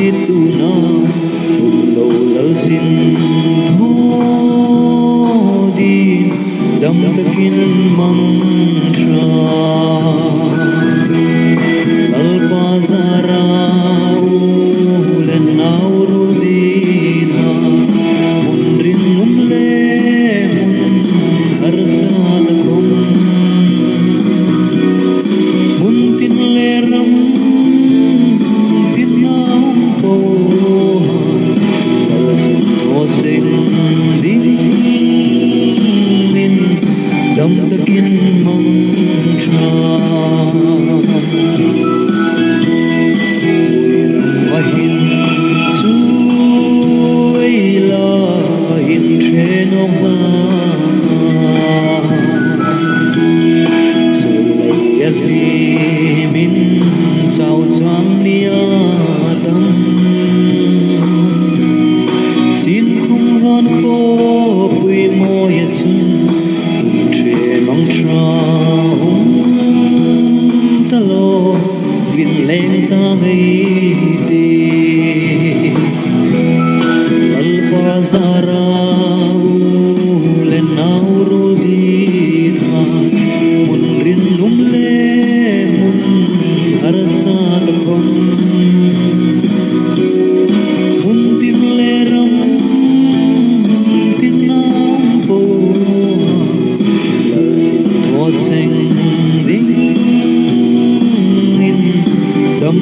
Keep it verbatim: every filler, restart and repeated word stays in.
Tuna tum lo lal sin thaw ding, dam takin mang ṭha. Lalpa zara u le nau ruol dinga, hmun rinum le hmun harsa ta khom, hmun tin le ram tin a um po, lal sin thaw seng dingin dam takin mang ṭha. Vahin chu ei la in ṭhe nawk a, chu leia hlimin chau chang ni a tam. Sin khum van ko pui mawi a chun, um ṭhe mang ṭha um ta lo, vin leng ta ngei ti. Lalpa zara u le nau ruol dinga, hmun rinum le hmun harsa ta khom, hmun tin le ram tin a um po, lal sin thaw seng dingin dam